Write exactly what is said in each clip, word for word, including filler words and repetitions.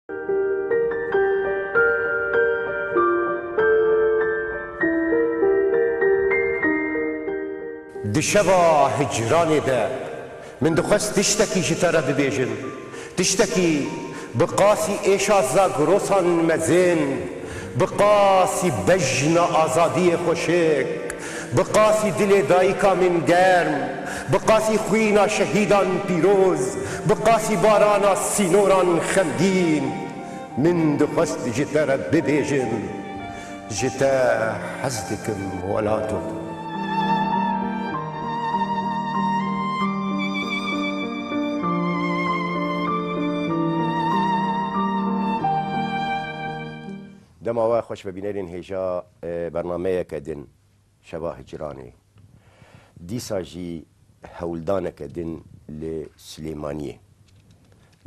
Di şeva hicranê de min dixwest tiştekî ji te re bibêjim. Tiştekî bi qasî êşa zagrosan mezin, bi qasî bejna azadiyê xweşik, bi qasî dilê dayika min germ, bi qasî xwîna şehîdan pîroz, bi qasî barana sînoran xemgîn. Min dixwest ji te re bibêjim, ji te hez dikim welato. Dema we xweş ve bînerên hêja, e, bernameyeke din. Şeva Hicranê. Dîsa jî hewldaneke din li Silêmaniyê,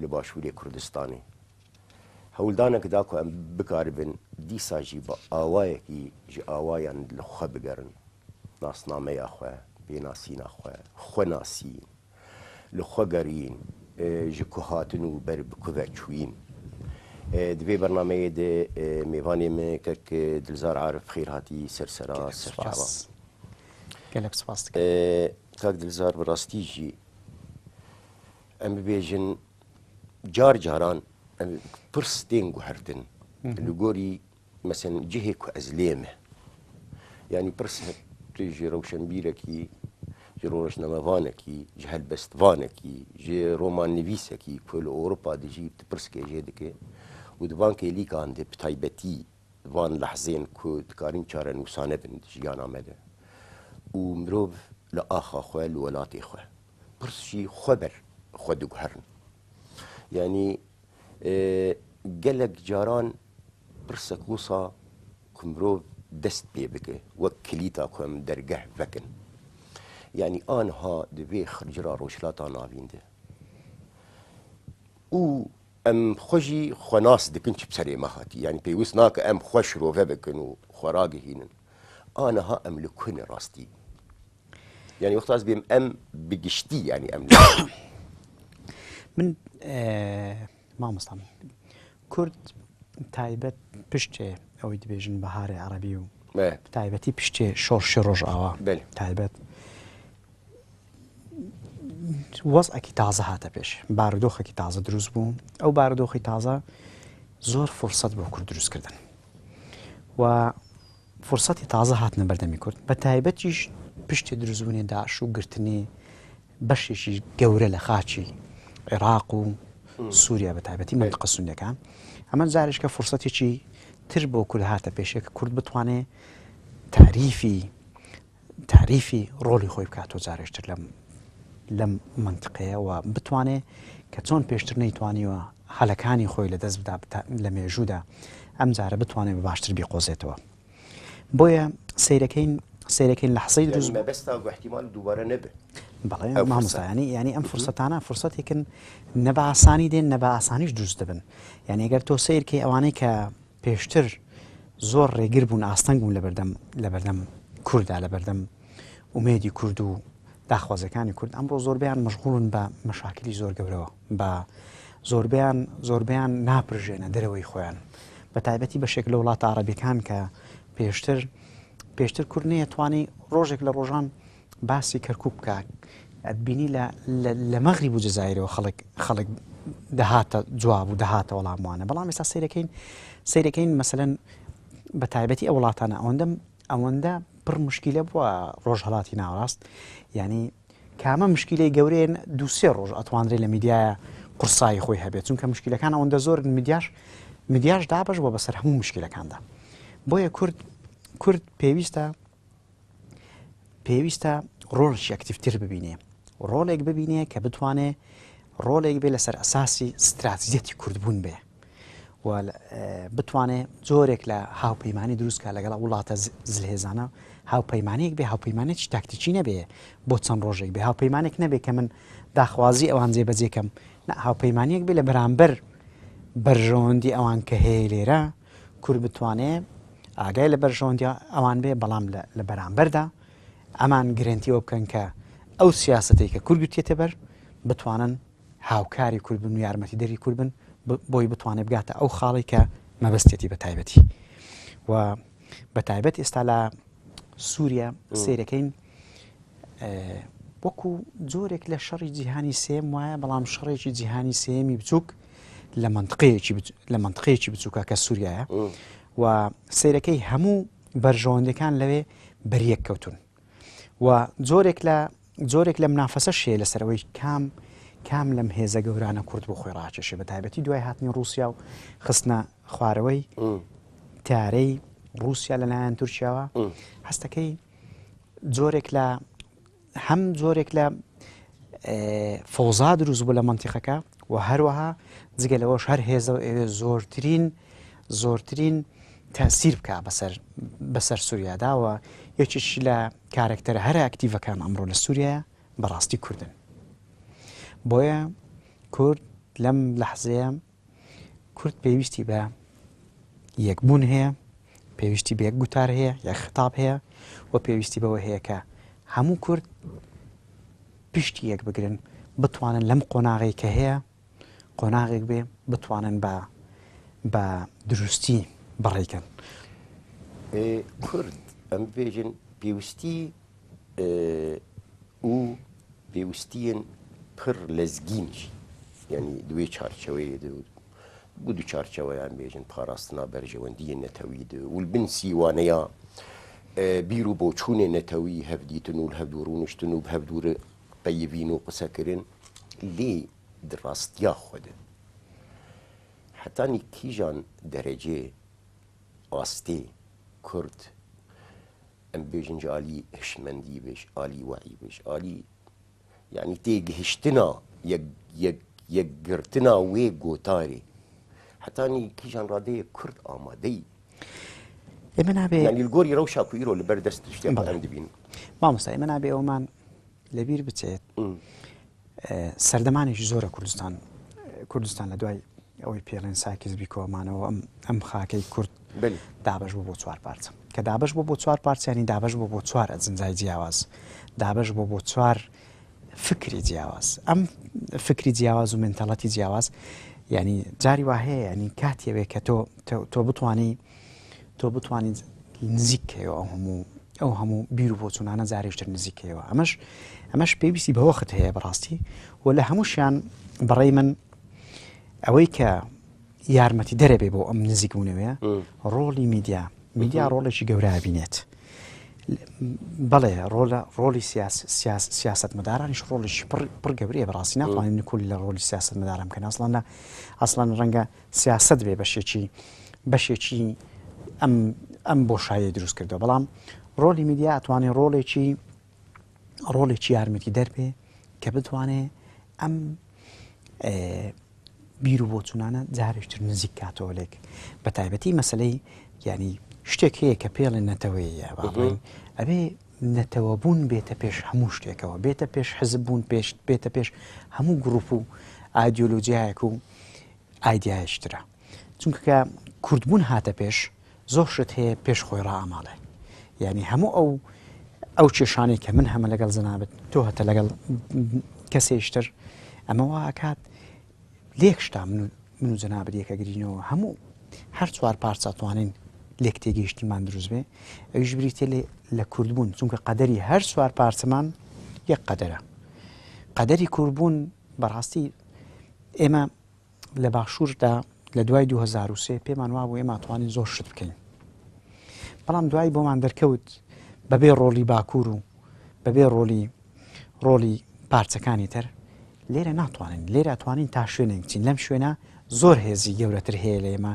li başûrê Kurdistanê. Hewldanek da ku em bikaribin dîsa jî bi awayekî ji awayan li xwe bigerin. Nasnameya xwe, pênasîna xwe, xwenasîn, li xwe geriyîn, e, ji ku hatin û ber bi ku ve çûyîn. E, di vê bernameyê de, e, mêvanê me kek, e, Dilzar Arif, xêr hatî ser sera. Gelek ser çava. Spas. Gelek spas dikim. E, kak Dilzar, bi rastî jî em bibêjin car caran, e, pirs tên guhertin. Hı hı. Li gorî Meselen, cihê ku ez lê me. Yanî pirs he-, tu ji rewşenbîrekî, ji rojnamevanekî, ji helbestvanekî, ji romannivîsekî ku li Ewropa dijî, tu pirskê jê dike û di van kêlîkan de bi taybetî van lehzên ku dikarîn çarenûsane bin di jiyana me de û mirov li axa xwe, li welatê xwe, pirs jî xwe ber xwe diguherin. Yanî, e, gelek caran pirsek wisa ku mirov dest pê bike, wek kilîta ku em dergeh vekin. Yanî aniha di vê xircira Rojhilata Navîn de. Û em xwe jî xwe nas dikin çi bi serê me hatî. Yanî pêwîst nake em xwe şirove bikin û xwe ragihînin. Aniha em li ku ne rastî? Yanî wexta ez bêm em bi giştî, yanî em li Min, e, mamosta min, Kurd taybet piştê ew ê dibêjin Biharê Erebî û Evet. bi taybetî piştê Şorşê Rojava Belê. taybet wez'ekî taze hate pêş. Barodoxekî taze dirûst bû. Ew barodoxî taze zor fursat bo Kurd dirûst kirdin. Û fursetê taze hatine berdemî Kurd. Bi taybet jî piştê dirûstbûnê DAIŞ û girtinê beşekî gewre li xaçî Iraq û Hmm. Sûriye, bi taybetî Evet. mentiqa Sunniyekan. Hema carêşke fursetêkî tir bo Kurd hate pêşê, ku Kurd bitwane tarîfî, tarîfî rolê xwe bike to carêştir lem, lem mentiqeye û bitwane ke çon pêştir neytwaniye helekanî xwe li dest bida bi ta-, li mêjû de, em care bitwane bi baştir bîqozêtwe. Boye seyrekên, seyrekên lehzeyî Yani dirûst bû. mebesta ku ihtimal dubare nebe. Belê, Ew mamosta, furset. yanî, yanî em Hı hı. fursetana, fursetêkin ne bi asanî dên, ne bi asanî jî dirûst dibin. Yanî eger to seyr key ewanê ke pêştir zor rêgir bûn, asteng bûn li berdem, li berdem Kurda, li berdem umêdî Kurd û daxwazekanî Kurd. Emro zorbeyan meşxûl in bi meşakilî zor gewre, bi zorbeyan, zorbeyan napirjêne dereweyî xweyan. Bi taybetî beşek li welata erebîkan ke pêştir, pêştir Kurd neyê twanî rojek li rojan basî Kerkûk bike. Ez dibînî li, li, li Mexrîb û Cezayirê û xelk, xelk dihate cewab û dihate welam wane. Belam êsta seyrekên, seyrekên meselen bi taybetî ew welatane ewende, ewende pir muşkîle bû Rojhelatî Nawerast. Yanî kame muşkîleyê gewreyên du sê roj etwandirê li mîdyaya qursayî xwe hebe. Çunke muşkîlekan ewende zor in, mîdyaj, mîdyaj dabeş bû be ser hemû muşkîlekan de. Boye Kurd, Kurd pêwîst e, pêwîst e rolekî aktîftir bibîne. Rolek bibîne ke bitwane rolek bê li ser esasî stratejiyetî Kurdbûn be. Û, e, bitwane corek li hawpeymanî dirûst ka legel welata zi-, zilhêzana. Hawpeymaniyek bê, hawpeymaniyek jî taktîkî nebe bo çend rojek bê. Hawpeymanek nebe ke min daxwazî ewan cêbecê kem. Ne, hawpeymaniyek bê li beramber berjewendî ewan ke heye lêre, Kurd bitwane agahî li berjewendiya ewan bê, belam li, li beramber de eman girentî ew bikin ke ew siyasetê ke Kurd girtiye teber, bitwanin hawkarî Kurd bin û yarmetîderî Kurd bin ب- بۆی بتوانێت بگاتە ئەو خاڵی کە مەبەستێتی بە تایبەتی. و بە تایبەت ئێستا لە سووریا سیرەکەین، وەکو جۆرێک لە شەڕی جیهانی سێم وایە، بەڵام شەڕێکی جیهانی سێمی بچووک لە منتقەیەکی بچ- لە منتقەیەکی بچووکە کە سووریایە. و سیرەکەی هەموو بەرژەوەندەکان لەوێ بەریەک کەوتون. و جۆرێک لە جۆرێک لە منافەسە شێ لەسەر ئەوەی کام کام لەم هێزە گەورانە کورد بۆ خۆی ڕاکێشێ، بە تایبەتی دوای هاتنی رووسیا و خستنە خوارەوەی تارەی رووسیا لەلایەن تورکیاوە. هەستەکەی جۆرێک لە هەم جۆرێک لە، ئێ، فەوزا دروست بوو لە منتیقەکە و هەروەها جگە لەوەش هەر هێزە و ئەوێ زۆرترین زۆرترین تەسیر بکە بەسەر بەسەر سووریادا و یەکێکی لە کارەکتەرە هەرە ئەکتیڤەکان ئەمڕۆ لە سووریایە بەڕاستی کوردن. بۆیە کورد لەم لەحزەیە کورد پێویستی بە یەکبوون هەیە، پێویستی بە یەک گوتار هەیە، یەک ختاب هەیە و پێویستی بەوە هەیە کە هەموو کورد پشتی یەک بگرن، بتوانن لەم قۆناغی کە هەیە قۆناغێک بێ بتوانن بە بە دروستی بەڕێکەن. Ê Kurd, em bêjin pêwistî û pêwistiyên pir lezgîn jî, yanî di wê çarçeweyê de û di çarçeweya em bêjin parastina berjewendiyên netewî de û li bin sîwaneya bîr û boçûnên netewî hevdîtin û li hevdû rûniştin û bi hevdû re qeyivîn û qisekirin, lê di rastiya xwe de hetanî kîjan derecê astê Kurd, em bêjin ji alî hişmendî be, ji alî weyî be, ji alî, yanî têgihiştina yek, yek, yekgirtina wê gotarê, hetanî kîjan radeyê Kurd amadeyî? Ê me nabê. Yanî li gorî rewşa ku îro li ber dest tiştê ku em dibînin. Mamosta, ê me nabê ew man لەبیر بچێت، سەردەمانێکی زۆرە کوردستان کوردستان لە دوای ئەوەی پێڵێن ساکیز بیکۆمانەوە ئەم ئەم خاکەی کورد دابش بوو بۆ چوار پارچە کە دابش بوو بۆ چوار پارچیانی دابش بوو بۆ چوار ئەجنزای جیاواز دابش بوو بۆ چوار فکری جیاواز ئەم فکری جیاواز و منتەڵەتی جیاواز ینی جاری واهەیە ینی کاتیەوێ کە تۆ تۆ بتانی تۆ بتانی نزیک کەیەوە ئەو هەموو ئەو هەموو بیر و بۆچوونانە جارێشتر نزیک کەیەوە ئەمەش ئەمەش پێویستی بە وەخت هەیە بەڕاستی و لە هەمووشیان بەڕێی من ئەوەی کە یارمەتی دەرەبێ بۆ ئەم نزیکبوونەوەیە ڕۆڵی میدیا میدیا ڕۆڵێکی گەورە بینێت بەڵێ ڕۆلە ڕۆلی سیاس سیاس سیاست مدارانیش ڕۆڵێکی پڕ پڕ گەورەیە بەڕاستی ناتوانین نکولی لە ڕۆلی سیاست مدارم کە ئەسڵانە ئەسڵان ڕەنگە سیاست بێ بەشێکی بەشێکی ئەم ئەم بۆشایی دروست کردەوە بەڵام ڕۆلی میدیا ئەتوانێت ڕۆڵێکی ڕۆڵێکی یارمەتی دەربێ کە بتوانێت ئەم بیر و بۆچوونانە جارێکتر نزیک کاتەوە لێک بە تایبەتی مەسلەی ینی شتێک هەیە کە پێڵێن نەتەوەیە بڵین ئەبێ نەتەوەبوون بێتە پێش هەموو شتێکەوە بێتە پێش حزب بوون پێش بێتە پێش هەموو گروپ و ئایدۆلۆجیایەک و ئایدیایشترە چونکە کە کوردبوون هاتە پێش زۆر شت هەیە پێش خۆی ڕاماڵێ یعنی هەموو ئەو ئەو کێشانەی کە من هەمە لەگەڵ جەنابەت تۆ هەتە لەگەڵ کەسێشتر ئەمە وا ئەکات لێک شتا من و من و جەنابەت یەکەگرینەوە هەموو هەر چوار پارچە توانین لێک تێگەیشتنمان دروست بێ ئەویش بریتێ لێ لە کوردبوون چونکە قەدەری هەر چوار پارچەمان یەک قەدەرە قەدەری کوردبوون بەڕاستی ئێمە لە باشووردا لە دوای دوو هەزار و سێ پێمان وابوو ئێمە ئەتوانین زۆر شت بکەین بەڵام دوای بۆمان دەرکەوت بەبێ ڕۆڵی باکوور و بەبێ ڕۆڵی ڕۆڵی پارچەکانی تر لێرە ناتوانین لێرە ئەتوانین تا شوێنێک بچین لەم شوێنە زۆر هێزی گەورەتر هەیە لە ئێمە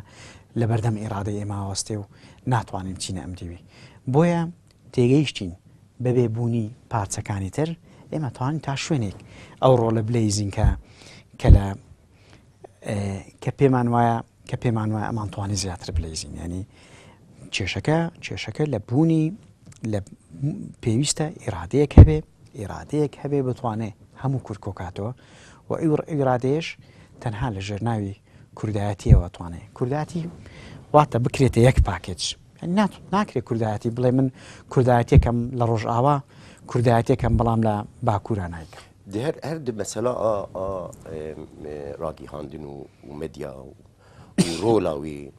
لە بەردەم ئیرادەی ئێمە ئاوەستێ و ناتوانین بچینە ئەم دیوی بۆیە تێگەیشتین بەبێ بوونی پارچەکانی تر ئێمە توانین تا شوێنێک ئەو ڕۆڵە بلەیزین کە کە لە کە پێمان وایە کە پێمان وایە ئەمان توانی زیاتر بلەیزین ینی کێشەکە کێشەکە لە بوونی لە پێویستە ئیرادەیەک هەبێ ئیرادەیەک هەبێ بتوانێ هەموو کورد کۆکاتەوە و ئیڕادەیەش تەنها لە ژێر ناوی کوردایەتیەوە توانێ کورداتی واتە بکرێتە یەک پاکێج ناکرێت کوردایەتی بڵێ من کوردایەتێکم لە ڕۆژئاوا کوردایەتێکم بەڵام لە باکوورە نایکە Di her, her di mesela a, a, em, e, ragihandin û, û medya û, û rola wê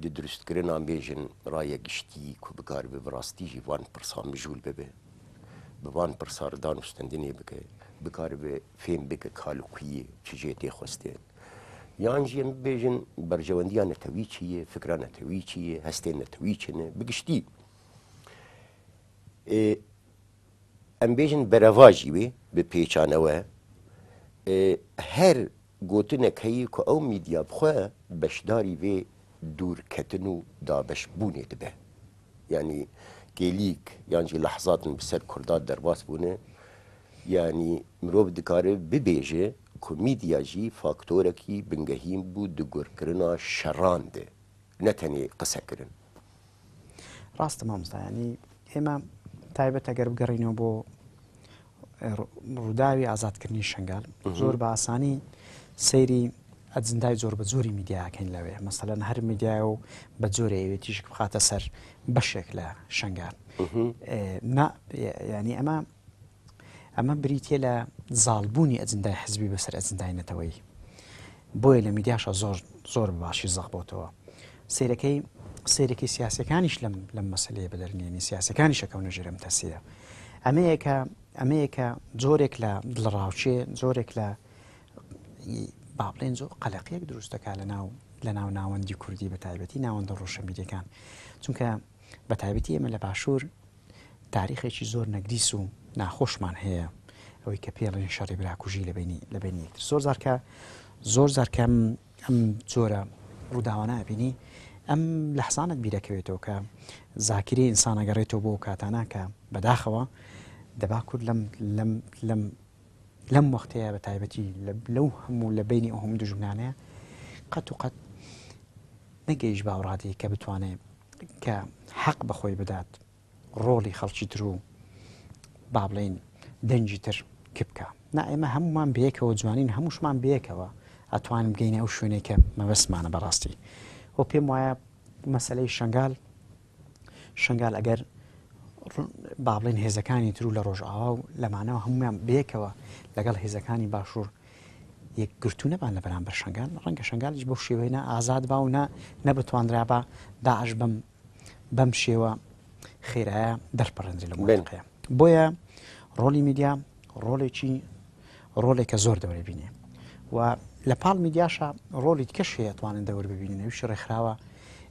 di dirustkirina, em bêjin, raya giştî ku bikaribe bi rastî jî van pirsa mijûl bibe, bi van pirsa re danûstendinê bike, bikaribe fêm bike ka li ku yê, çi jê tê xwestin. Yan jî em bibêjin berjewendiya netewî çi ye, fikra netewî çi ye, hestên netewî çi ne, bi giştî. Ê, em bêjin berevajî wê bi pêçanewe, ê, her gotinek heye ku ew medya bi xwe beşdarî vê dûrketin û dabeşbûnê dibe. Yanî kêlîk yan jî lehzatin bi ser Kurda derbas bûne. Yanî mirov dikare bibêje ku medya jî faktorekî bingehîn bû di gurkirina şeran de. Ne tenê qisekirin. Rast e mamosta, yanî ئێمە تایبەت ئەگەر بگەڕێینەوە بۆ، ئە، ڕوو-، ڕووداوی ئازادکردنی شەنگال، مهم. زۆر بە ئاسانی سەیری ئەجندای زۆر بە زۆری میدیاکەین لەوێ. مەسەلەن هەر میدیایە و بە زۆرێ ئەوێ تیشک بخاتە سەر بەشێک لە شەنگال. مهم. ئێ، نا، یعنی ئەمە، ئەمە بریتیە لە زاڵبوونی ئەجندای حزبی بەسەر ئەجندای نەتەوەیی. بۆیە لە میدیاشە زۆر، زۆر بە باشی زەق بۆتەوە. سەیرەکەی، سەیرەکەی سیاسەکانیش لەم، لەم مەسلەیە بەدەرنیێنی، سیاسەکانیش ئەکەونە ژێر ئەم تەسیرە. ئەمەیە کە، ئەمەیە کە زۆرێک لە دڵڕاوچێ، زۆرێک لە، با بڵێن، زۆر قەلەقیەک دروست دەکات لە ناو، لە ناو ناوەندی کوردی، بە تایبەتی ناوەندە ڕۆشەنبیریەکان. چونکە بە تایبەتی ئێمە لە باشوور تاریخێکی زۆر نەگریس و ناخۆشمان هەیە، ئەوەی کە پێڵێن شەڕی براکوژی لە بینی، لە بینی یەکتر. زۆر زارکە، زۆر زارکەم ئەم جۆرە ڕووداوانە ئەبینی، ئەم لەحزانت بیرەکەوێتەوە کە زاکری ئینسانەگەڕێتەوە بۆ کاتانە کە بەداخەوە دەبا کورد لەم، لەم، لەم، لەم وەختەیە بە تایبەتی لە، لەو هەموو، لە بینی ئەو هەموو دژمنانەیە قەت و قەت نەگەیش باوڕادەی کە بتوانێت کە حەق بەخۆی بدات ڕۆڵی خەڵکی تر و، با بڵێن، دەنگی تر کپکە. نا، ئێمە هەمومان بەیەکەوە جوانین، هەمووشمان بەیەکەوە ئەتوانین بگەینە ئەو شوێنەی کە مەبەستمانە بەڕاستی. و پێم وایە مەسەلەی شەنگال، شەنگال ئەگەر ڕ-، با بڵێن هێزەکانی تر و لە ڕۆژئاوا و لەمانەوە هەمویان بەیەکەوە لەگەڵ هێزەکانی باشوور یەکگرتوو نەبان لە بەرامبەر شەنگال، ڕەنگە شەنگالیش بەو شێوەیە نە ئازاد با و نە، نەبتواندرا بە داعش بەم، بەم شێوە خێرایە دەرپەڕێندرێ لە بێن. مۆتەقەیە. بۆیە ڕۆلی میدیا ڕۆلێکی، ڕۆلێکە زۆر دەورە بینێ. و لە پاڵ میدیاشە ڕۆلی دیکەش هەیە ئەتوانن دەور ببینن. ئەویش ڕێکخراوە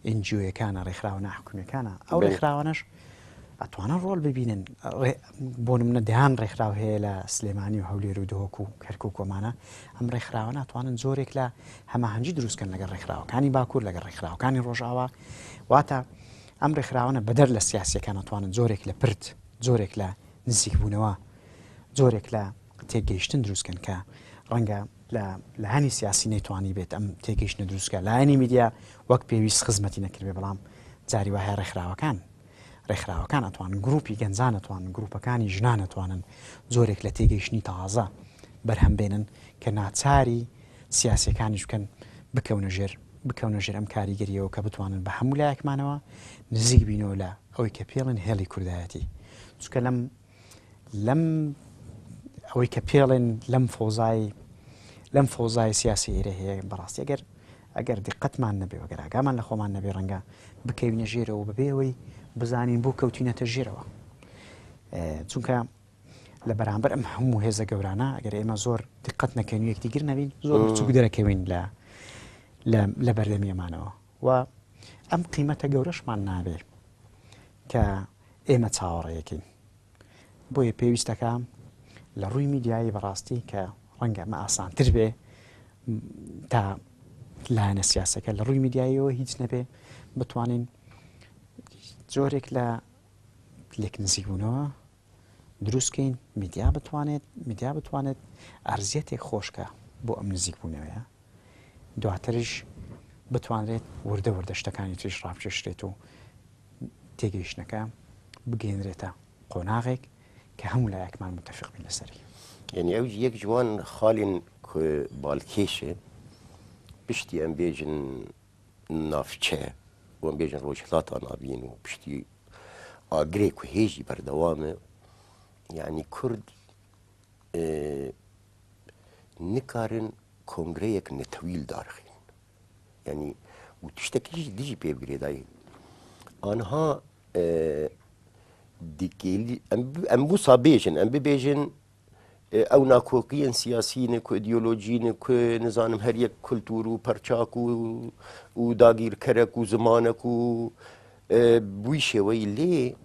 ئێنجیۆیەکانە، ڕێکخراوە ناحکومیەکانە. ئەو بێن. ڕێکخراوانەش ئەتوانن ڕۆل ببینن. ڕێ-، بۆ نمونە دەیان ڕێکخراو هەیە لە سلێمانی و هەولێر و دهۆک و کەرکووک و ئەمانە. ئەم ڕێکخراوانە ئەتوانن جۆرێک لە هەماهەنگی دروست کەن لەگەڵ ڕێکخراوەکانی باکوور، لەگەڵ ڕێکخراوەکانی ڕۆژاوا. واتە ئەم ڕێکخراوانە بەدەر لە سیاسیەکان ئەتوانن جۆرێک لە پرد، جۆرێک لە نزیکبوونەوە، جۆرێک لە تێگەیشتن دروست کەن کە ڕەنگە لە، لە هەنی سیاسی نەیتوانی بێت ئەم تێگەیشتنە دروستکە. لایەنی میدیا وەک پێویست خزمەتی نەکردبێ، بەڵام جاری وایە ڕێکخراوەکان، ڕێکخراوەکان ئەتوانن، گروپی گەنجان ئەتوانن، گروپەکانی ژنان ئەتوانن جۆرێک لە تێگەیشتنی تازە بەرهەم بێنن کە ناچاری سیاسیەکانیش بکەن بکەونە ژێر، بکەونە ژێر ئەم کاریگەریەوە کە بتوانن بە هەموو لایەکمانەوە نزیک بینەوە لە ئەوەی کە پێڵێن هێڵی کوردایەتی. چونکە لەم، لەم ئەوەی کە پێڵێن لەم فۆزای، لەم فۆزای سیاسی ئێرە هەیە بەڕاستی. ئەگەر، ئەگەر دقەتمان نەبێ، ئەگەر ئاگامان لە خۆمان نەبێ، ڕەنگە بکەوینە ژێرەوە بەبێ ئەوەی بزانین بۆ کەوتینەتە ژێرەوە. ئێ، چونکە لە بەرامبەر ئەم هەموو هێزە گەورانە، ئەگەر ئێمە زۆر دقەت نەکەین و یەکتیگر نەبین، زۆر مم. بچووک دەرەکەوین لە، لە، لە بەردەمیەمانەوە. و ئەم قیمەتە گەورەشمان نابێ کە ئێمە چاوەڕێیەکەین. بۆیە پێویستەکە لە ڕووی میدیایی بەڕاستی کە ڕەنگە ئەمە ئاسانتر بێ تا لایەنە سیاسەکە لە ڕووی میدیاییەوە هیچ نەبێ، بتوانین جۆرێک لە لێک نزیکبوونەوە دروستکەین، میدیا بتوانێت، میدیا بتوانێت ئەرزیەتێک خۆشکە بۆ ئەم نزیکبوونەوەیە. دواتریش بتوانرێت وردە وردە شتەکانی تریش ڕابکێشرێت و تێگەیشتنەکە بگەێنرێتە قۆناغێک کە هەموو لایەکمان متفق بین لەسەری. یعنی ئەو یەک جوان خاڵین کو بالکێشێ پشتی ئەم بێژن ناوچە و ئەم بێژن ڕۆژهڵاتا ناوین و پشتی ئاگرێک و هێژی بەردەوامە. یعنی کورد e, nikarin kongreyek netewî li dar xîn. Yanî û tiştekî jî dijî pê bi girêdayî. Anha, e, dikêlî, em, em wisa bêjin, em bibêjin, e, ew nakokiyên siyasî ne ku, îdeolojî ne ku, nizanim her yek kultûr û perçak û, û dagîrkerek û zimanek û, e, bi wî şêweyî lê,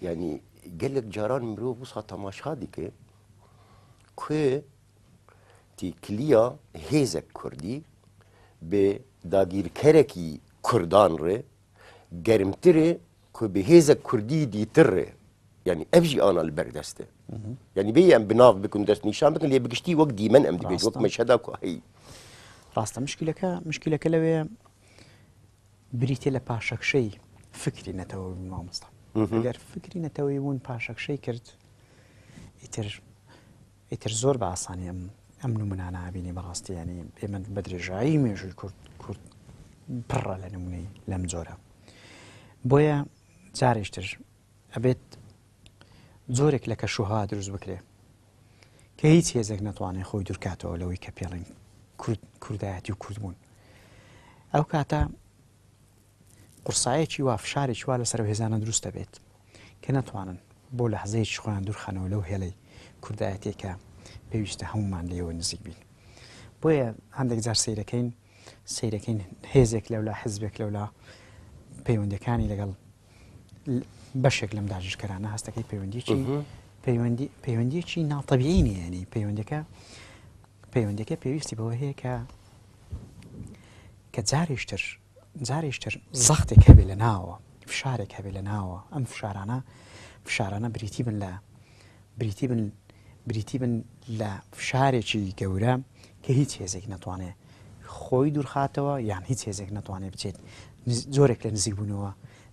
yanî gelek caran mirov wisa temaşa dike ku têkiliya hêzek kurdî bi dagîrkerekî kurdan re germtir e ku bi hêzek kurdî dîtir re. Yanî ev jî ana li ber dest e. Yanî bê em bi nav bikin, dest nîşan bikin, lê bi giştî wek dîmen em dibêjin, wek Rast e. meşheda ku heyî. Rast e. Mişkîleke, mişkîleke lewê ye. Birîtê li paşekşey fikrî neteweyî bûn, mamosta. Hı hı. Eger fikrî neteweyî bûn paşekşey kir, îtir, îtir zor bi asanî em, em nimûnana bînî bi rastî, yanî ê min bi dirêjayî mêjûyî kurd, kurd pirr e li nimûneyî, lem zor e. Boye carê ji tir ebêt zorek li keşûha dirust bikire. Ke hîç hêzek netwanê xwe dûr katewe lewî ke pêlên kurd, kurdayetî û kurdbûn. Ew kata qursayekî wa, fişarekî wa li ser ew hêzana dirust debêt. Ke netwanin bo lehzeyekî xweyan dûr xenwe lew hêley kurdayetê ke pêwîst e hemûman lê wê nizîk bîn. Boye hindek car seyrekeyên Seyrekên hêzek lewla, hizbek lewla, peywendekanî legel l-, beşek lem dagirkerana hestekî peywendiyekî, Mhm. peywendi-, peywendiyekî natebîî ne, yanî peywendeke, peywendeke pêwîstî bi we heye ke, ke carê ji tir, carê ji tir zextek hebe li nawa, fişarek hebe li nawa. Em fişarana, fişarana birîtî bin le, birîtî bin, birîtî bin le fişarekî gewre ke hîç hêzek netwane xweyî dûr xatewe, yan hîç hêzek netwane biçêt niz-, zorek le nizîkbûnewe,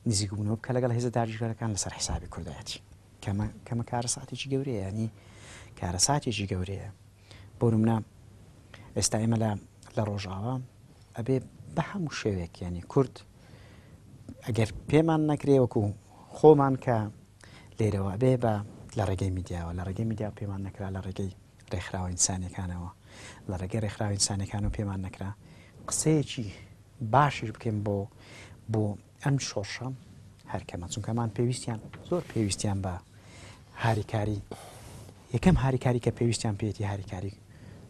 nizîkbûnewe bike legel hêza dagirkerekan li ser hesabê kurdayetî. Keme, keme karesatêkî gewre ye, yanî karesatêkî gewre ye. Bo nimûne, êsta ême le, le Rojava, ebê bi hemû şêwek, yanî kurd, eger pêman nekirê wekû xweman ke lêre we ebê be le regey mîdyawe, le regey mîdyawe pêman nekira, le regey rêxirawa însanîyekane we, le regey rêxirawa însanîyekane we pêman nekira. Qiseyekî baş jî bikin bo, bo em şoşa her keme. Çunke eman pêwîstiyan, zor pêwîstiyan be harîkarî. Yekem harîkarî ke pêwîstiyan pêtî harîkarî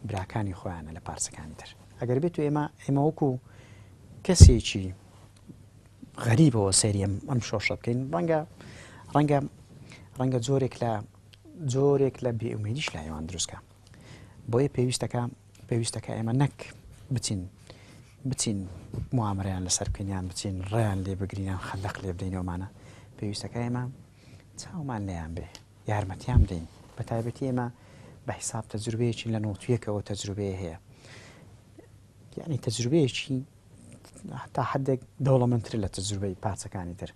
birakanî xweyan e li parsekanî tir. Eger bê tu êma, êma wekû kesêkî xerîb û serî em, em şoşe bikeyn, renge, renge, renge zorek le, zorek le bêumêdî ji layê wan dirust ke. Boye pêwîsteke, pêwîsteke ême nek biçîn, biçîn muamereyan li ser bikin, yan biçîn rêyan lê bigirîn, yan xeleq lê bideyne omane. Pêwîsteke ême çawa man lêyan bê, yarmetiyan bideyîn. Bi taybetî ême bi hesab tecrubeyekî li notûyeke o tecrubeyê heye. Yanî tecrubeyekî heta hedek dewlemendtir le tecrubeyê parçekanî tir.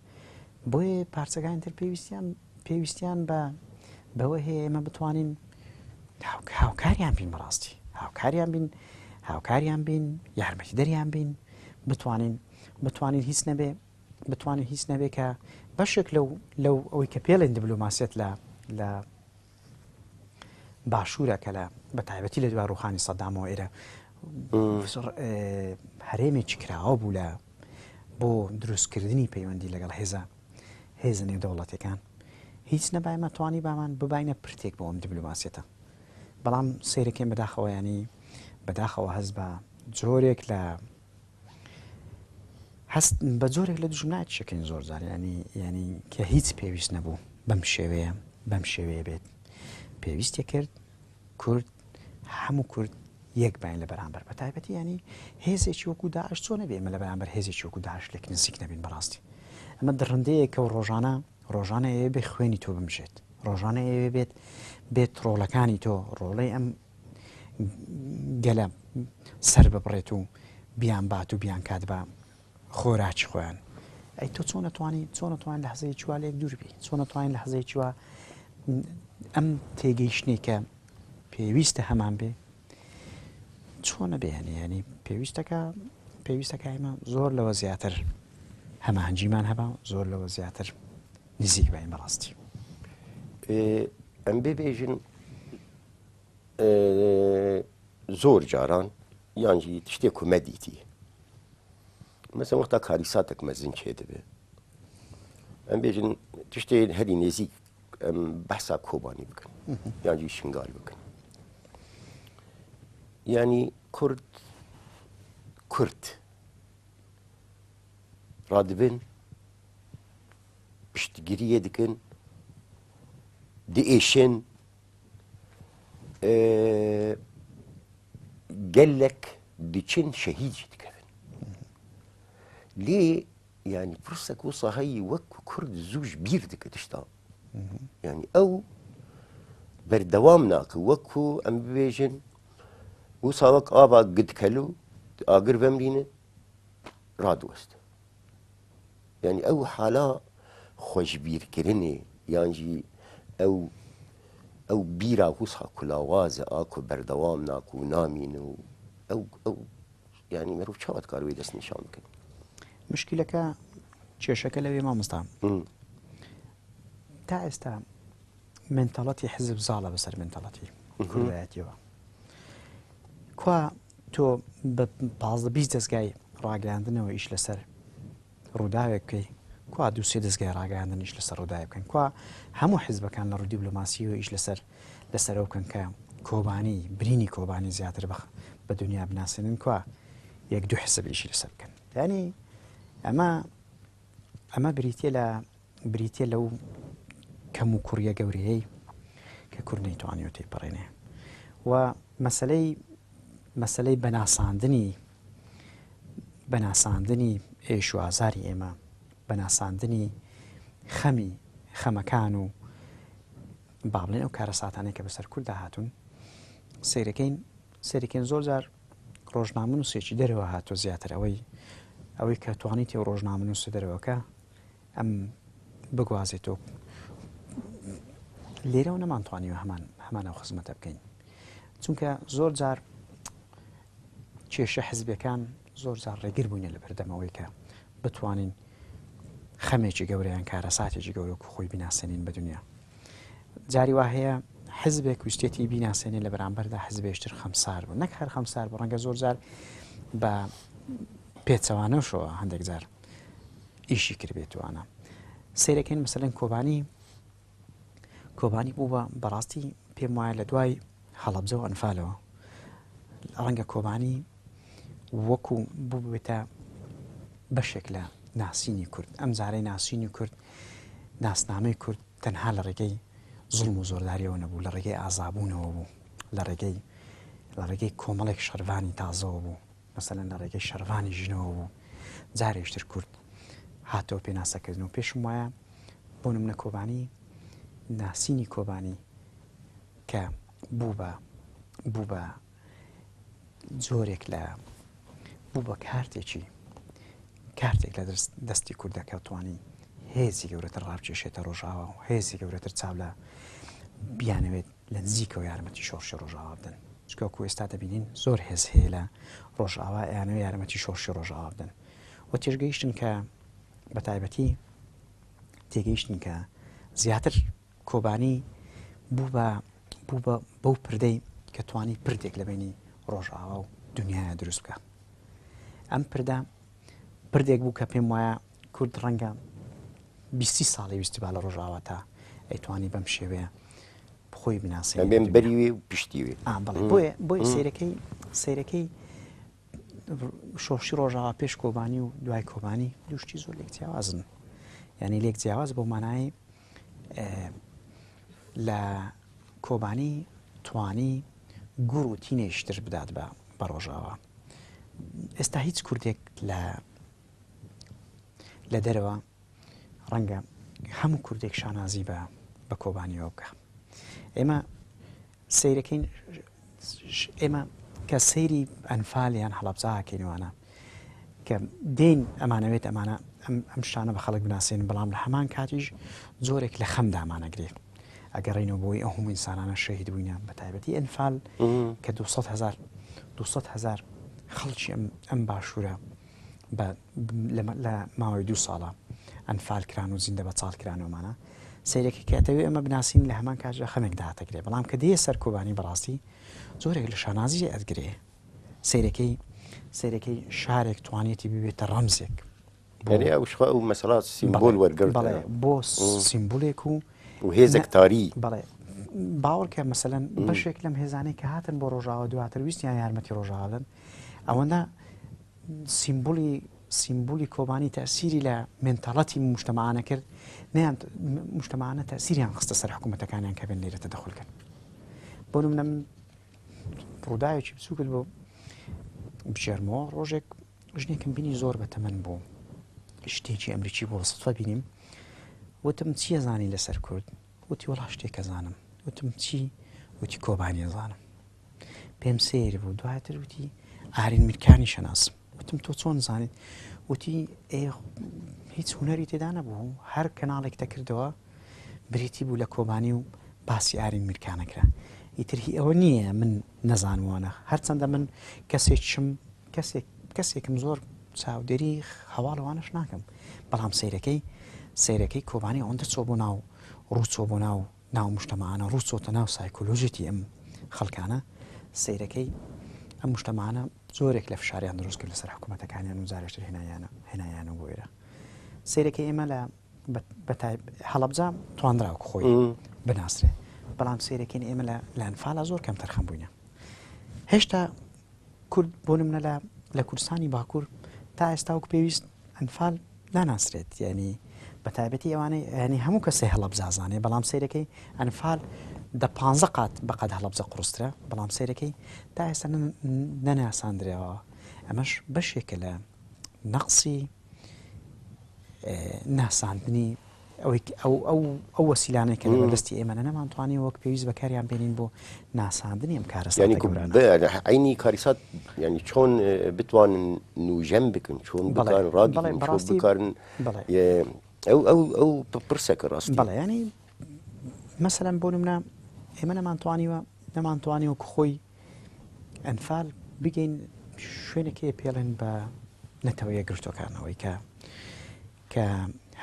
Boye parçekanî tir pêwîstiyan, pêwîstiyan be, be we heye ême bitwanîn haw-, hawkariyan bîn bi rastî. Hawkariyan bîn, hawkariyan bîn, yarmetîderiyan bîn, bitwanîn, bitwanîn hîs nebe, bitwanîn hîs nebe ke beşek lew, lew ew ke pêlên diplomasiyet le, le Başûreke le, bi taybetî li dua rûxanî Sedam û êre, Hmm. e, herêmê çi kirawo bû le bo dirustkirdinî peywendî legel hêza, hêzên nêdewletêkan. Hîç nebayê me twanî ba man bibayne pirtêk bo em diplomasiyete. Belam seyrekên bidaxewe, yanî bidaxewe hez be corêk le Hest bi corek li dijminayê tiştekên zor car, yanî, yanî ke hîç pêwîst nebû bem şêweye, bem şêweye bêt. Pêwîst ye kir, Kurd, hemû Kurd yek bên li beramber. Bi taybetî, yanî hêzekî wekû DAIŞ ço nebê, em li beramber hêzekî wekû DAIŞ lêk nizîk nebîn bi rastî. Em di rindeyê ke rojane, rojane ê bê xwênî to bimijêt. Rojane ê bêt, bêt rolekanî to, rolê em gele ser bibirêt û biyan bat û biyan kat ba xoraçî xweyan. Ey to çona twanî, çona twanî lehzeyê çiwa lêk dûr bî? Çona twanî lehzeyê çiwa em têgihiştnê ke pêwîst e heman bê? Çona bê, yanî, yanî pêwîsteke, pêwîsteke ême zor lewe ziyatir hemancîman heba, zor lewe ziyatir nizîk beyîn bi rastî. Ê, em bibêjin, e, zor caran yan jî tiştê ku me dîtî. Mesela wexta karîsatek mezin çêdibe. Em bêjin tiştê herî nêzîk em behsa Kobanî bikin. Yan jî Şingal bikin. Yanî Kurd, Kurd radibin, piştgiriyê dikin, diêşin, e, gelek diçin şehîd jî dikevin. Lê yanî pirsek wisa heyî wek ku Kurd zû ji bîr dike tişta. Yanî ew berdewam nake, wek ku em bibêjin, wisa wek ava gidkelû agir vemrîne, radiwest. Yanî ew hala xweşbîrkirinê yan jî ew, ew bîra wisa ku lawaz e, a ku berdewam nake û namîne û ew, ew, yanî merov çawa dikare wê destnîşan bike? Mişkîleke, kêşeke lewê mamosta. Hmm. Ta êsta mentality hizb zal e bi ser mentality Mhm. Kurdayetiyê ve. Ka tu bi pazdeh bîst dezgehê ragihandinê ve îş li ser Rûdawê bikey, ka du sê dezgehê ragihandinê îş li ser Rûdawê bikin, ka hemû hizbekan li rû dîplomasiyê ve îş li ser, li ser ew bikin ke Kobanî, birînî Kobanî zêdetir bi, bi dinya binasînin, ka yek du hizb îşî li ser bikin. Yanî ema, ema birîtiye le Birîtiye lew kemûkuriya gewreyê ke Kurd neytwaniyo têpirêne. Wa meseley, meseley benasandinî, benasandinî êş û azarî ême, benasandinî xemî, xemekan û ba bilên ew karesatanê ke bi ser Kurda hatûn, seyrekên, seyrekên zor car rojnamenûsêkî derve hato zêdetir. Ewey, ewey ke twanîtê ew rojnamenûsê derve ke, em biguhazê to. Lêre ew neman twaniyo heman, heman ew xizmete bikeyn. Çunke zor car kêşe hizbekan zor car rêgir bûyne li berdema wê ke bitwanîn xemêkî gewre yan karesatêkî gewre ku xwî bînasênîn bi dinya. Carî wa heye hizbek wîstêtî bînasênê li beramber de hizbê ji tir xemsar bû. Nek her xemsar bû, renge zor car bi pêçewane şo hindek car îşî kiribê tu ana. Seyrekên meselen Kobanî, Kobanî bû be, berastî pêm waya li duay Helebce û Enfalewe. Renge Kobanî wekû bûbite beşek le nasînî Kurd. Em carê nasînî Kurd, nasnameyê Kurd tenha li rêgey zulm û zordariyewe nebû, li rêgey azabûnewe bû, li rêgey, li rêgey komelek şervanî tazewe bû. Meselen li rêgey şervanî jinê bû. Carê ji tir Kurd hate pênasekirin û pêşim waya, bo nimune Kobanî, nasînî Kobanî ke bû be, bû be corek le, bû be kartêkî, kartek le dest-, destî Kurdeke twanî hêzî gewretir rawkêşête Rojava û hêzî gewretir çav le biyanê wê li nizîkê û yarmetî şorşê Rojava bidin. Çunke ku êsta dibînin zor hêz heye li Rojava, yanî wê yarmetî şorşê Rojava bidin. We têgihiştin ke, bi taybetî têgihiştin ke zêdetir Kobanî bû be, bû be bew pirdey ke twanî pirdek li beynî Rojava û dinyaya dirust bike. Em pirde, pirdek bû ke pêm waya Kurd renge bîstî salê wîstî ba li Rojava ta, ey twanî bem şêweye bi xwe binasînî. Em bên berî wê û piştî wê. A, belê. Hmm. Boye, boye Hmm. seyrekey, seyrekey şorşî Rojava pêş Kobanî û duay Kobanî du tiştî zor lêk ciyawaz in. Yanî lêk ciyawaz bo manayê, e, li Kobanî twanî gur û tînê ji tir bida dibe be Rojava. Êsta hîç Kurdek li, li derve renge hemû Kurdek şanazî bi, bi Kobanî we bike. Ême seyrekên, ême ke seyrî Enfal yan Helebca kên wana, ke dên emanewêt emana, em, em şana bi xelk binasînin, belam li heman katî jî corek li xem de emane girê. Eger reyno bo wî ew hemû însanana şehîd bûyne, bi taybetî Enfal Mhm. ke du sed hezar, du sed hezar xelkî em, em başûre be, li, li mawê du sala Enfal kiran û zînde betal kiran û mana. سەیرەکەی کە ئەتەوێ ئەمە بناسین لە هەمان کاتدا خەمێک داهاتەگرێ، بەڵام کە دێ سەر کۆبانی بەڕاستی زۆرێک لە شانازی ئەدگرێ. سەیرەکەی سەیرەکەی شارێک توانێتی ببێتە ڕەمزێک بۆ یعنی ئەو شخوا ئەو مەسەلا سیمبۆل بەڵێ، وەرگرت بەڵێ، بۆ سیمبولێک و و هێزێک نە- تاری بەڵێ. باوەڕکە مەسەلەن بەشێک لەم هێزانەی کە هاتن بۆ ڕۆژاوە دواتر ویستیان یارمەتی ڕۆژاوە بدەن، ئەوەندە سیمبولی سیمبولی کۆبانی تەسیری لە مێنتاڵەتی مشتەمانە کرد، نەیان مشتەمانە تەسیریان خستە سەر حکوومەتەکانیان کە بێن لێرە تەدەخل کرد. بۆ نمونە من ڕووداوێکی بچووکت بۆ بچێرمەوە، ڕۆژێک ژنێکم بینی زۆر بە تەمەن بوو، شتێکی ئەمریکی بۆ سەدفە بینیم، وتم چیە زانی لەسەر کورد؟ وتی وەڵا شتێکە زانم. وتم چی؟ وتی کۆبانیە زانم. پێم سەیر بوو. دواتر وتی ئارین میرکانی شەناسم. وتم تۆ چۆن زانیت؟ وتی ئێ هیچ هونەری تێدا نەبوو، هەر کەناڵێک دەکردەوە بریتی بوو لە کۆبانی و باسی ئارین میرکانەکرا. ئیتر هی ئەوە نییە من نەزانوانە، هەرچەندە من کەسێکم کەسێک کەسێکم زۆر چاودێری هەواڵەوانش ناکەم، بەڵام سەیرەکەی سەیرەکەی کۆبانی ئەوەندە چۆ بۆ ناو ڕوو چۆ بۆ ناو ناو مشتەمانە ڕوو چۆتە ناو سایکۆلۆژیتی ئەم خەڵکانە. سەیرەکەی ئەم مشتەمانە زۆرێک لە فشاریان دروست کرد لەسەر حکوومەتەکانیان و زارشتر هێنایانە هێنایانە بۆ ئێرە. سەیرەکەی ئێمە لە بە- بە تای- هەڵەبجە تواندراوە خۆی بناسرێ، بەڵام سەیرەکەین ئێمە لە لە ئەنفالا زۆر کەم تەرخەم بووینە. هێشتا کورد بۆ نمونە لە لە کوردستانی باکوور تا ئێستا وەک پێویست ئەنفال ناناسرێت، یعنی بە تایبەتی ئەوانەی یعنی هەموو کەسێ هەڵەبجە زانێ، بەڵام سەیرەکەی ئەنفال دە پانزە قات بەقەد هەڵەبجە قڕسترە، بەڵام سەیرەکەی تا ئێستا نەناساندرێەوە. ئەمەش بەشێکە لە نەقسی ناساندنی ئەوەی ئەو ئەو ئەو وەسیلانەی کە لەبەردەستی ئێمەە نەمانتوانی وەک پێویست بەکاریان بێنین بۆ ناساندنی ئم کارەساتە گەورانە. عینی کارسات یعنی چۆن بتوانن نوژەم بکن، چۆن بکارن ڕاگیرن، چۆن بکارن ئەو ئەو ئەو پرسەکە ڕاستی. بەڵێ، یعنی مەسەلەن بۆ نمونە ئێمە نەمانتوانیوە نەمانتوانی وەک خۆی ئەنفال بگەین شوێنێکی پێڵێن بە نەتەوە یەکگرتوەکانەوەی کە کە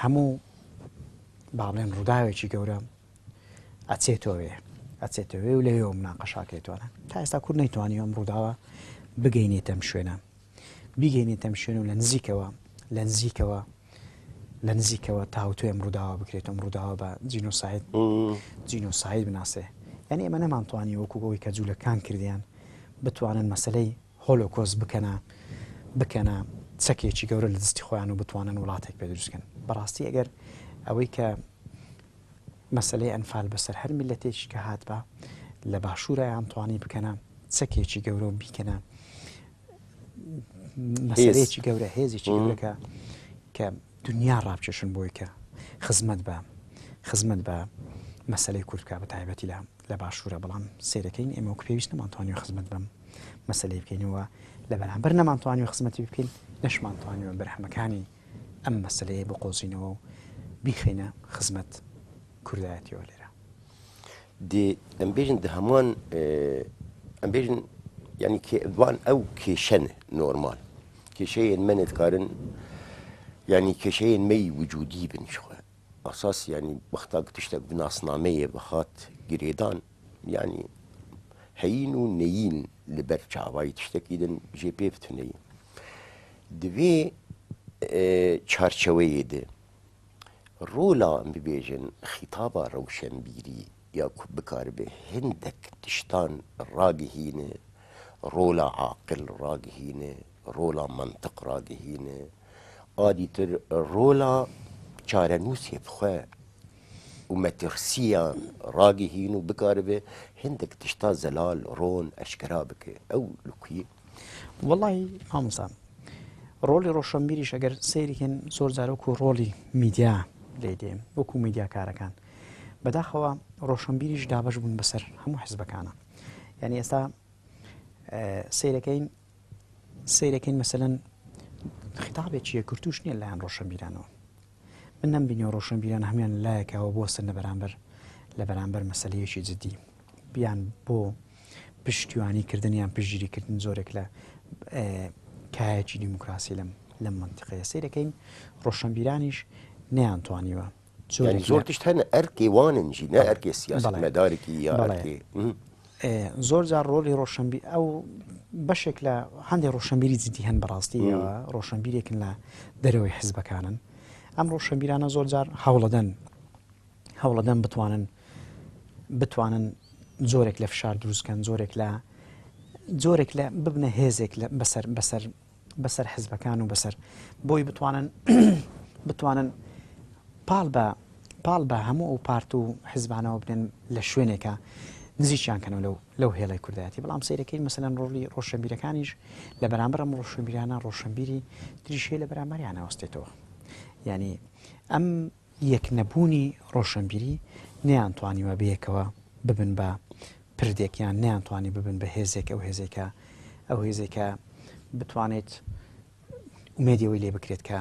هەموو با بڵێن ڕووداوێکی گەورە ئەچێتەوەێ ئەچێتەوەێ و لەوێ مناقەشاکەێتوانە تا ئێستا کورد نەیتوانی ئەم ڕووداوە بگەینێتەم شوێنە بیگەینێتەم شوێن و لە نزیکەوە لە نزیکەوە لە نزیکەوە تاوتوێم ڕووداوە بکرێت ئەم ڕووداوە بە جینۆساید جینۆساید بناسێ یعنی ئێمە نەمانتوانی وەکو بەوەی کە جوولەکان کردیان بتوانن مەسلەی هۆلۆکۆست بکەنە بکەنە چەکێکی گەورە لە دەستی خۆیان و بتوانن وڵاتێک پێ دروستکەن بەڕاستی ئەگەر ئەوەی کە مەسلەی ئەنفال بەسەر هەر میلەتێکی کە هاتبا لە باشوورە یان توانی بکەنە چەکێکی گەورە و بیکەنە مەسلەیەکی گەورە هێزێکی گەورەکە کە دنیا ڕابکێشن بۆی کە خزمەت بە خزمەت بە مەسلەی کوردکە بە تایبەتی لە لە باشوورە بەڵام سیرەکەین ئێمە وەک پێویست نەمانتوانی خزمەت بەم مەسلەی بکەینەوە لە بەرامبەر نەمانتوانی خزمەتی بکەین نەشمانتوانی بەرهەمەکانی ئەم مەسلەیە بقۆزینەوە و بیخینە خزمەت کوردایەتیەوە لێرە. Di em bêjin di heman em bêjin yanî van ew kêşe ne normal. Kêşeyên me ne dikarin yanî kêşeyên me yî wicûdî bin ji xwe. Esas yanî wexta ku tiştek bi nasnameyê ve hat girêdan yanî heyîn û neyîn li ber çavayî tiştekî din jê pê ve tune ye. Di vê çarçeweyê de Rola em bibêjin xîtaba rewşenbîrî ya ku bikaribe hindek tiştan ragihîne, rola aqil ragihîne, rola mentiq ragihîne, a dîtir rola çarenûsê bi xwe û metirsiyan ragihîn û bikaribe hindek tişta zelal, ron, eşkera bike. Ew li ku ye? Wellahî mamosta. Rolê roşenbîrîş eger seyr dikin zor car wekû rolî mîdya lê dê, wekû mîdyakarekan. Bedaxewa roşenbîrîş dabeş bûn bi ser hemû hizbekana. Yanî êsta e, seyrekeyn seyrekeyn meselen xîtabê çiye kurtûş niye layan roşenbîranê. Min nemibîniye roşenbîran hemiyan li layekewe bostin li beramber li beramber meseleyekî cidî. Biyan bo piştîwanî kirdin yan piştgirî kirdin zorek li e, kayekî demokrasî li li mintiqeyê seyrekeyn roşenbîranîş neyan twanîwe. جۆرێک لە زۆر تشت هەن ئەرکێ وانن ژی، نە بەڵێ. ئەرکێ بەڵێ. سیاسەتمەدارێکی یا بەڵێ. ئەرکێ. مم. ئێ، زۆر جار ڕۆلی ڕۆشنبی-، ئەو بەشێک لە هەندێک ڕۆشنبیری جدی هەن بەڕاستی، مم. ئەوە ڕۆشنبیرێکن لە دەرەوەی حزبەکانن. ئەم ڕۆشنبیرانە زۆر جار هەوڵەدەن، هەوڵەدەن بتوانن، بتوانن جۆرێک لە فشار دروست کەن، جۆرێک لە، جۆرێک لە ببنە هێزێک لە بەسەر، بەسەر، بەسەر حزبەکان و بەسەر، بۆی بتوانن، بتوانن پاڵ بە، پاڵ بە هەموو ئەو پارت و حزبانەوە بنێن لە شوێنێکە نزیکیان کەنەوە لەو، لەو هێڵی کوردایەتی. بەڵام سەیرەکەی مەسەلەن ڕۆڵی ڕۆشنبیرەکانیش لە بەرامبەر ئەم ڕۆشنبیرانە، ڕۆشنبیری تریش هەیە لە بەرامبەریان ئەوەستێتەوە. یعنی، ئەم یەک نەبوونی ڕۆشنبیری نەیانتوانیوە بەیەکەوە ببن بە پردێک، یان نەیانتوانی ببن بە هێزێک، ئەو هێزێکە، ئەو هێزێکە بتوانێت ئومێدی ئەوەی لێ بکرێت کە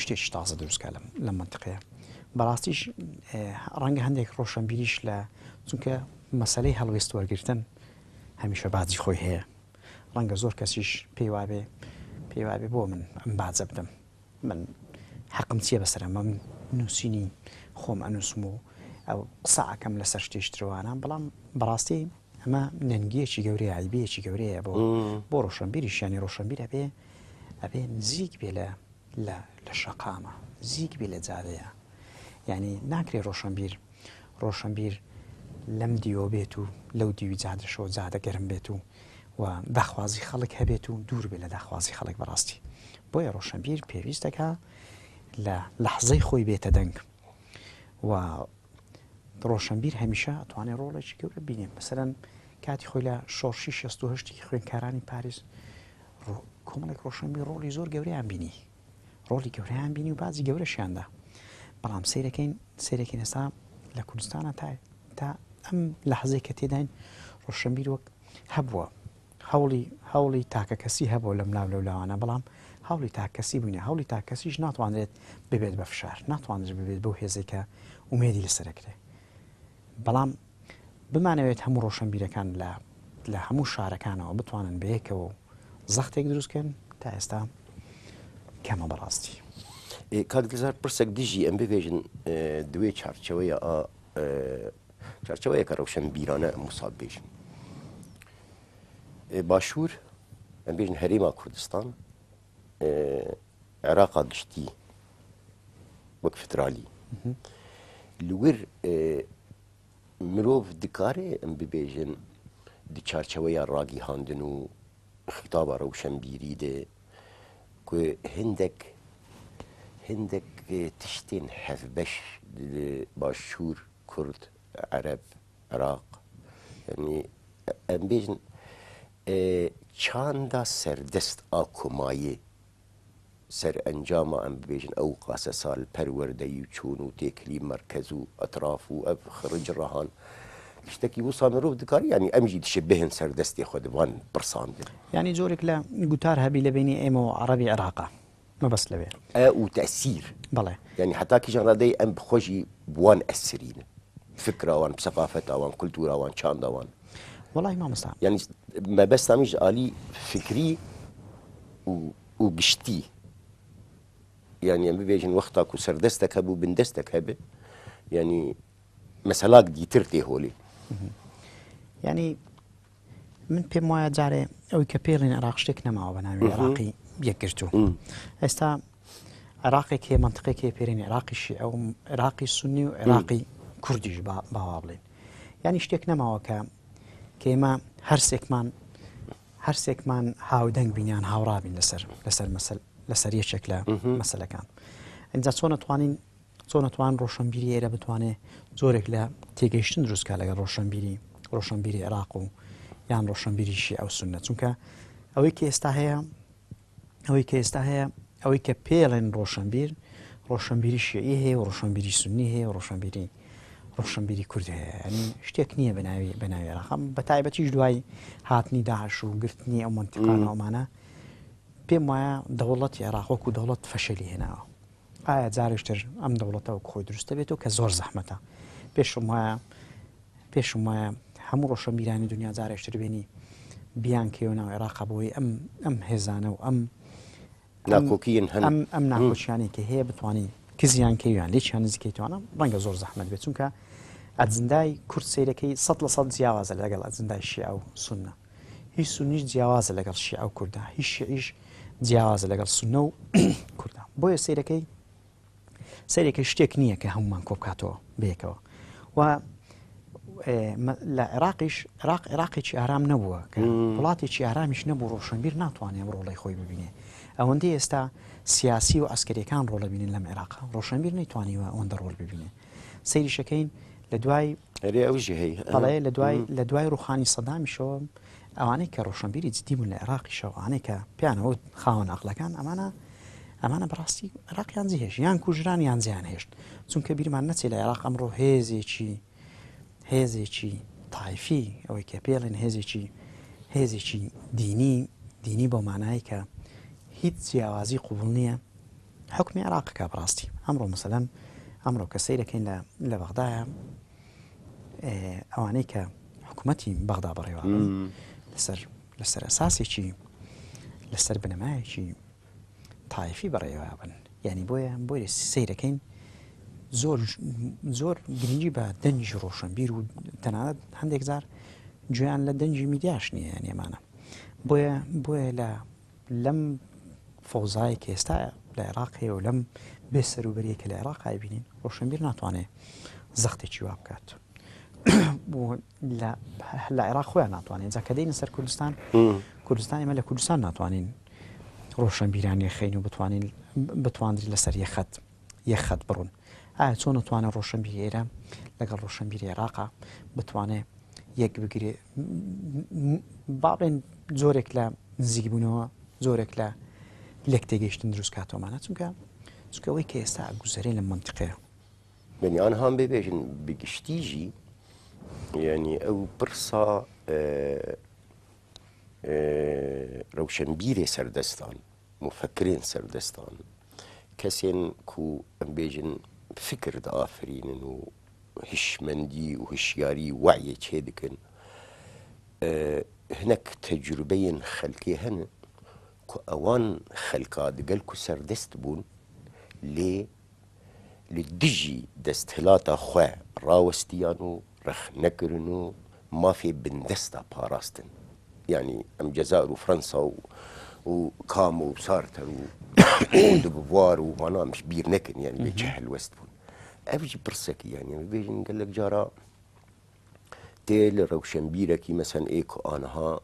شتێکی تازە دروست کە لەم، لەم منتقەیە. بەڕاستیش، ئێ، ڕەنگە هەندێک ڕۆشنبیریش لە، چونکە مەسەلەی هەڵوێست وەرگرتن هەمیشە باجی خۆی هەیە. ڕەنگە زۆر کەسیش پێی وابێ، پێی وابێ بۆ من ئەم باجە بدەم. من حەقم چییە بەسەر ئەمە؟ من نووسینی خۆم ئەنووسم و ئەو قسە ئەکەم لەسەر شتێ شتروانە، بەڵام بەڕاستی ئەمە نەنگیەکی گەورەیە، عیبەیەکی گەورەیە بۆ، مم. بۆ ڕۆشنبیریش، یانی ڕۆشنبیر ئەبێ، ئەبێ نزیک بێ لە، لە، لە شەقامە، نزیک بێ لە جادەیە. یعنی ناکرێ ڕۆشنبیر، ڕۆشنبیر لەم دیوە بێت و لەو دیوی جادەشەوە جادە گەرم بێت و، و داخوازی خەڵک هەبێت و دوور بێ لە داخوازی خەڵک بەڕاستی. بۆیە ڕۆشنبیر پێویستەکە لە لەحزەی خۆی بێتە دەنگ و ڕۆشنبیر هەمیشە ئەتوانێت ڕۆڵێکی گەورە بینێ. مەسەلەن کاتی خۆی لە شۆڕشی شەست و هەشتی خوێنکارانی پاریس ڕۆ-، کۆمەڵێک ڕۆشنبیر ڕۆڵی زۆر گەورەیان بینی. ڕۆڵی گەورەیان بینی و باجی گەورەشیاندا. بەڵام سەیرەکەین، سەیرەکەین ئێستا لە کوردستانە تا، تا ئەم لەحزەی کە تێداین ڕۆشنبیر وەک هەبووە. هەوڵی، هەوڵی تاکە کەسی هەبووە لەم لاو لەو لاوانە، بەڵام هەوڵی تاکە کەسی بووینە. هەوڵی تاکە کەسیش ناتوانرێت ببێت بە فشار، ناتوانرێت ببێت بەو هێزێکە ئومێدی لەسەرەکرێ. بەڵام بمانەوێت هەموو ڕۆشنبیرەکان لە، لە هەموو شارەکانەوە بتوانن بەیەکەوە و زەختێک دروستکەن، تا ئێستا کەمە بەڕاستی. ئێ، کاک دلزار، پرسێک دژی ئەم ببێژن، ئێ، دوێ چارچەوەیە، ئا، ئێ، چارچەوەیەکە ڕەوشەنبیرانە ئەم وسا ببێژن. ئێ، باشوور، ئەم بێژن هەرێما کوردستان، ئێ، عێراقا گشتی وەک فدرالی. مهم. لە ور، ئێ، مرۆڤ دکارێ ئەم ببێژن، di çarçeweya ragihandin û xitaba rewşenbîrî de ku hindek, hindek, e, tiştên hevbeş li Başûr, Kurd, Ereb, Iraq, yanî, em bêjin, e, çanda serdest a komayê, serencama, em bibêjin, ew qasesa li perwerdeyî û çûn û têkilî merkez û etraf û ev xiric rehan, tiştekî wisa mirov dikarî, yanî em jî dişê bêhin ser destê xwe di van pirsan de. Yanî corek le gutar hebî le beynî ême û erebî Iraqa. Mebest lewê. E û tesîr. Belê. Yanî heta kîjan radeyê em bi xwe jî bi wan esirî ne. Fikra wan, bi seqafeta wan, kultura wan, çanda wan. Welahi mamosta. Yanî mebesta min ji alî fikrî û, û giştî. Yanî em bibêjin wexta ku serdestek hebû, bindestek hebe. Yanî meselak dîtir tê holê. Mhm. Yanî Min pê waya carê ew ke pêlên Iraq ştêk nemawa bi navê Mhm. Iraqî yekgirtû. Mm. Êsta Iraqek hê, mentiqek hê pêrên Iraqî şîe û Iraqî Sunnî û Mm. Iraqî Kurdî jî ba-, bawa bilên. Yanî ştêk nemawa ke, ke ême her sêkman, her sêkman hawdeng bîn yan hawra bîn li ser, li ser mesel-, li ser yekek le Mhm. meselekan. Înca çona twanîn Çona twan roşenbîrî êre bitwane corek le têgehiştin dirust ka legel roşenbîrî, roşenbîrî Iraq û yan roşenbîrî Şîe û Sunne. Çunke ewê ke êsta heye, ewê ke êsta heye, ewê ke pêlên roşenbîr, roşenbîrî Şîî heye û roşenbîrî Sunnî heye û roşenbîrî, roşenbîrî Kurd heye. Yanî ştêk niye bi navî, bi navî Iraq. Em bi taybetî ji duayî hatinî DAIŞ û girtinî ew mentiqan Hmm. û emane, pê waya dewletî Iraq wekû dewlet feşelî hênawa. Aya carêştir em dewleta wek xwe dirust bêto ke zor zehmet e. Pêşim waya, pêşim waya hemû roşenbîranî dinya carêştir bênî biyan ke yo nav Iraqa bo wê em, em hêzane û em, em, Nakokiyên hene. em, em Hmm. nakokiyanê ke heye bitwanî کزیان کەی یان لێکیان نزیکەی توانا، ڕەنگە زۆر زەحمەت بێت، چونکە ئەجندای کورد سەیرەکەی سەد لە سەد جیاوازە لەگەڵ ئەجندای شیعە و سوننە. هیچ سوننیش جیاوازە لەگەڵ شیعە و کوردە، هیچ شیعیش جیاوازە لەگەڵ سوننە و کوردە. بۆیە سەیرەکەی سەیرێکی شتێک نییە کە هەمومان کۆ بکاتەوە بەیەکەوە. و، ئێ، مە-، لە عێراقیش، عێراق عێراقێکی ئارام نەبووە، کە مم. وڵاتێکی ئارامیش نەبوو، ڕۆشنبیر ناتوانێ ڕۆڵەی خۆی ببینێ. ئەوەندەی ئێستا سیاسی و عەسکەریەکان ڕۆڵە بینین لەم عێراقا، ڕۆشنبیر نەیتوانیوە ئەوەندە ڕۆڵ ببینێ. سەیریشەکەین لە دوای ئەرێ ئەوژی هەی. بەڵێ، لە دوای، مم. لە دوای ڕوخانی سەدامیشەوە، ئەوانەی کە ڕۆشنبیری جدی بوون لە عێراقیشەوە، ئەوانەی کە پیانەوە خاوەن عەقلەکان، ئەمانە، ئەمانە بەڕاستی عێراقیان جێهێشت، یان کوژران یان جێیان هێشت. چونکە بیرمان نەچێ لە عێراق ئەمڕۆ هێزێکی، هێزێکی تایفی، ئەوەی کە پێڵێن هێزێکی، هێزێکی دینی، دینی بۆ مانایی کە هیچ جیاوازی قوبول نییە، حکمی عێراقەکە بەڕاستی. ئەمڕۆ مەسەلەن، ئەمڕۆ کە سەیرەکەین لە، لە بەغدایە، ئێ، ئەوانەی کە حکوومەتی بەغدا بەڕێوە بن، مم. لەسەر، لەسەر ئەساسێکی، لەسەر بنەمایەکی تایفی بەڕێوە بن. یعنی بۆیە، بۆیە سەیرەکەین زۆر، زۆر گرنگی بە دەنگی ڕۆشنبیر و تەنانەت هەندێک جار گوێیان لە دەنگی میدیاش نییە، یعنی ئەمانە. بۆیە، بۆیە لە، لەم فەوزایە کە ئێستا لە عێراق هەیە و لەم بێسەروبەریە کە لە عێراق ئەبینین، ڕۆشنبیر ناتوانێت زەختێکی وا بکات. بۆ لە، لە عێراق خۆیان ناتوانێت. جا کە دێنە سەر کوردستان، مم. کوردستان، ئێمە لە کوردستان ناتوانین ڕۆشنبیران یەخەین و بتوانین، بتواندرین لەسەر یەخەت، یەخەت بڕون. ئایا چۆن نتوانێت ڕۆشنبیری ئێرە لەگەڵ ڕۆشنبیری عێراقا بتوانێت یەک بگرێ، م-، م-، با بڵێن جۆرێک لە نزیکبوونەوە، جۆرێک لە لێک تێگەیشتن دروست کاتەوەمانە، چونکە، چونکە ئەوەی کە ئێستا گوزەرێ لە منتیقەیە. یعنی، ئانها ببێژن، بگشتی ژی، یعنی، ئەو پرسا، ئێ، ئێ، ڕەوشەنبیرێ سەردەستان، مفەکرێن سەردەستان، کەسێن کو، ئەم بێژن، فکر دەئافرینن و هشمەندی و هشیاری وعیێ چێ دکن. ئێ، هەنێک تەجروبەیێن خەلکێ هەن کو ئەوان خەلکا دگەل کو سەردەست بوون، لێ li dijî desthilata xwe rawestiyan û rexne kirin û mafê bindesta parastin. Yanî em Cezayir û Fransa û, û Camus û Sartre û, û de Beauvoir û vana em ji bîr nekin, yanî wê çi helwest bûn. Ev jî pirsekî, yanî em bêjin gelek cara tê li rewşenbîrekî, mesen ê ku aniha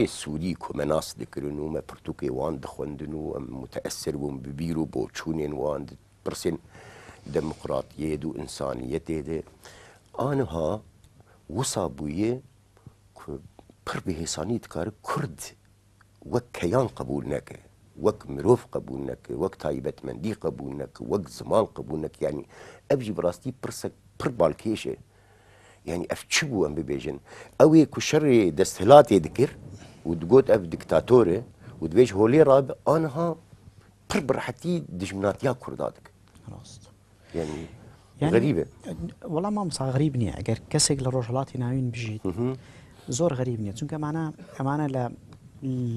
ê Sûrî ku me nas dikirin û me pirtûkê wan dixwendin û em muteesir bûn bi bîr û boçûnên wan, di pirsên demokratiyê de û însaniyetê de. Aniha wisa bûye ku pir bi hêsanî dikare Kurd wek keyan qebûl neke, wek mirov qebûl neke, wek taybetmendî qebûl neke, wek ziman qebûl neke. Yanî ev jî bi rastî pirsek pir balkêş e. Yanî ev çi bû em bibêjin? Ew ê ku şerê desthilatê dikir û digot ev diktator e û dibêj holê rabe, aniha pir bi rehetî dijminatiya Kurda dike. Rast. Yanî, yanî, xerîb e. Wela mamosta xerîb niye. Eger kesek li Rojhilatê Navîn bijît, Hı hı. zor xerîb niye. Çunke emane, emane li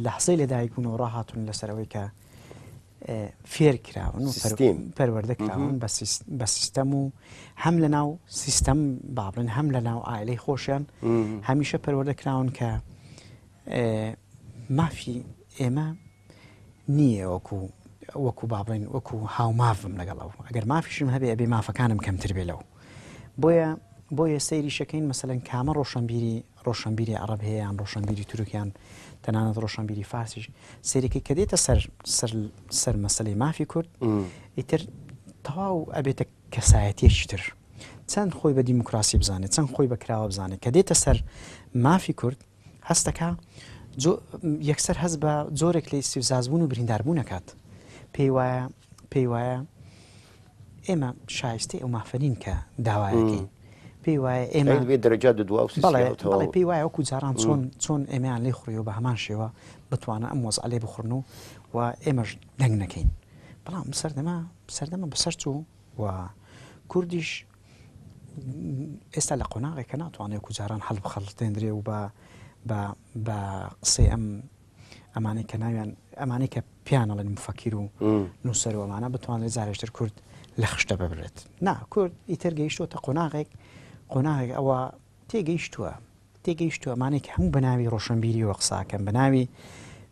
lehzeyê li dayik bûn û rahatûn li ser ew ke, e, fêr kirawin û per-, Sîstem. perwerde Hı hı. kirawin be sîs-, be sîstem û hem li nav sîstem babin, hem li nav aileyê xweşiyan Hı hı. hemîşe perwerde kirawin ke, e, mafî ême nîye wekû, wekû babin, wekû hawmav bim legal ew. Eger mafîşim hebe, ebê mafekanim kemtir bê lew. Boye, boye seyri şekeyin, meselen, kame roşenbîrî, roşenbîrî Ereb heye yan roşenbîrî Tirk yan tenanet roşenbîrî Farsî jî. Seyrekê ke dête ser, ser, ser meselê mafî Kurd, Hmm. îtir tewaw ebête kesayetiyê çitir. Çend xwe be demokrasî bizane, çend xwe be kirawa bizane. Ke dête ser mafî Kurd, Hesteke co-, yekser hez be corek lê îstîfzazbûn û birîndarbûn ekat. Pêy waye, pêy waye ême şayistê ew mafenîn ke dawayekê. Hmm. Pêy waye ême Ew vê dereca di dua û sisya Belê, û tewa belê, û pêy waye wekû caran Hmm. çon, çon êmeyan lê xurî û bi heman şêwa bitwanin em wezalê bixurin û we ême ji deng nekeyin. Belam bi serdeme, bi serdeme bi ser çû. و کوردیش ئێستا لە قۆناغێکە ناتوانێت وەکو جاران هەڵبخەڵتێندرێ و بە، بە، بە قسەی ئەم، ئەمانەی کە ناویان، ئەمانەی کە پێیان ئەڵێن مفەکیر و مم. نووسەر و ئەمانە بتوانێت جارێشتر کورد لە خشتە ببرێت. نا، کورد ئیتر گەیشتووەتە قۆناغێک، قۆناغێک ئەوە تێگەیشتووە، تێگەیشتووە ئەمانەی کە هەموو بە ناوی ڕۆشنبیریەوە قساکەن، بە ناوی،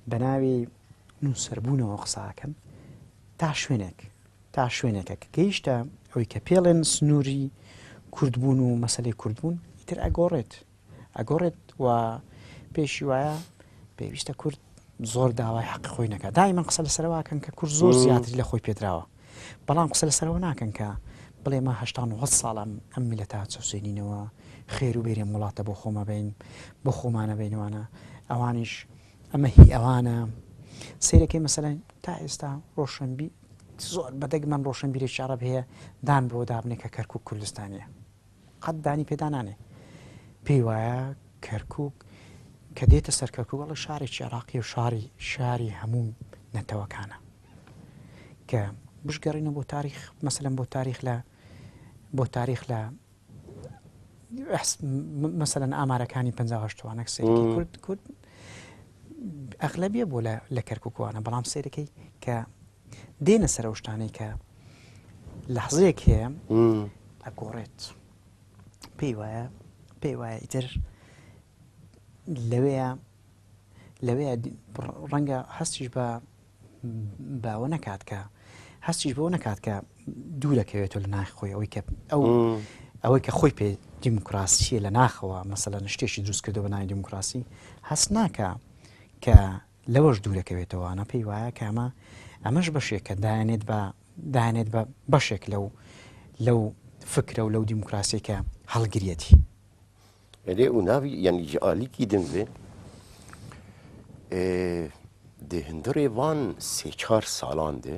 بە ناوی نووسەربوونەوە قساکەن، تا شوێنێک، تا شوێنێکە کە گەیشتە ئەوەی کە پێڵێن سنووری کوردبوون و مەسەلەی کوردبوون ئیتر ئەگۆڕێت، ئەگۆڕێت و پێشی وایە پێویستە کورد زۆر داوای حەقی خۆی نەکات. دایمەن قسە لەسەرەوە ئەکەن کە کورد زۆر زیاتری لە خۆی پێدراوە، بەڵام قسە لەسەرەوە ناکەن کە بڵێ مە هەشتا نۆ ساڵە ئەم، ئەم میلەتە چەوسێنینەوە، خێر و بێرێ وڵاتە بۆ خۆمە بین، بۆ خۆمانە بینوانە، ئەوانیش ئەمە هی ئەوانە. سیرەکەی مەسەلەن تا ئێستا ڕۆشنبی زۆر بەدەگمەن ڕۆشنبیرێکی عەرەب هەیە دان بۆ دابنێ کە کەرکووک کوردستانیە، قەت دانی پێدا نانێ. پێی وایە کەرکووک کە دێتە سەر کەرکووک، ئەڵێ شارێکی عێراقی و شاری، شاری هەموو نەتەوەکانە. کە بشگەڕینە بۆ تاریخ، مەسەلەن بۆ تاریخ لە، بۆ تاریخ لە ئەحس-، م-، مەسەلەن ئامارەکانی پەنجا و هەشت وانەک سەیرکی کورد، کورد ئەغلەبیە بۆ لە، لە کەرکووک وانە، بەڵام سەیرەکەی کە دێنە سەر ئەو شتانەی کە لەحزەیەک هەیە ئەگۆڕێت. پێی وایە، پێی وایە ئیتر لەوەیە، لەوەیە دی-، ڕەنگە هەستیش بە، بەوە نەکات کە، هەستیش بەوە نەکات کە دوورەکەوێتەوە لە ناخ خۆی، ئەوەی کە ئەو، ئەوەی کە خۆی پێ دیموکراسیە لە ناخەوە، مەسەلەن شتێکی دروست کردو بە ناوی دیموکراسی، هەست ناکە کە لەوەش دوورەکەوێتەوە. ئەمە پێی وایە کە ئەمە، ئەمەش بەشێکە دایانێت بە، دایانێت بە بەشێک لەو، لەو فکرە و لەو دیموکراسیە کە هەڵگریەتی. Erê û navî, yanî ji alîkî din ve, e, di hundirê van sê çar salan de,